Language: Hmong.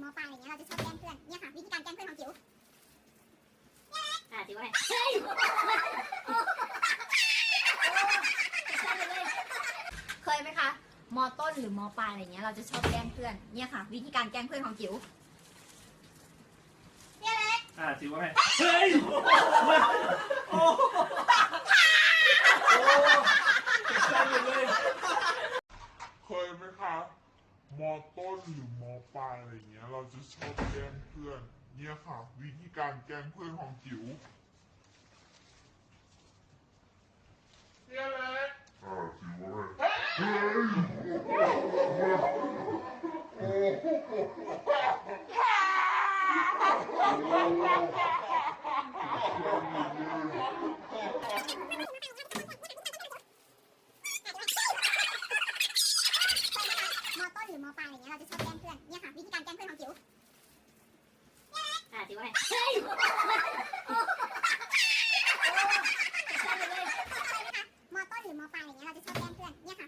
ม.ปลายอะไรเงี้ยเราจะชอบแกล้งเพื่อนเนี่ยค่ะวิธีการแกล้งเพื่อนของจิ๋ว เคยไหมคะ ม.ต้นหรือ ม.ปลายอะไรเงี้ยเราจะชอบแกล้งเพื่อนเนี่ยค่ะวิธีการแกล้งเพื่อนของจิ๋ว พี่อเล็ก อ่าจิ๋วว่าไง เฮ้ย โอ้ ตกใจหมดเลย เคยไหมคะ ม.ต้นหรือ ม.ปลายอะไรเงี้ยเราจะชอบแกล้งเพื่อนเนี่ยค่ะวิธีการแกล้งเพื่อนของจิ๋ว ม.ต้นหรือ ม.ปลายอะไรเงี้ยเราจะชอบแกล้งเพื่อนเนี่ยค่ะวิธีการแกล้งเพื่อนของจิ๋ว อ่าจิ๋วว่าไง ม.ต้นหรือ ม.ปลายอะไรเงี้ยเราจะชอบแกล้งเพื่อนเนี่ยค่ะ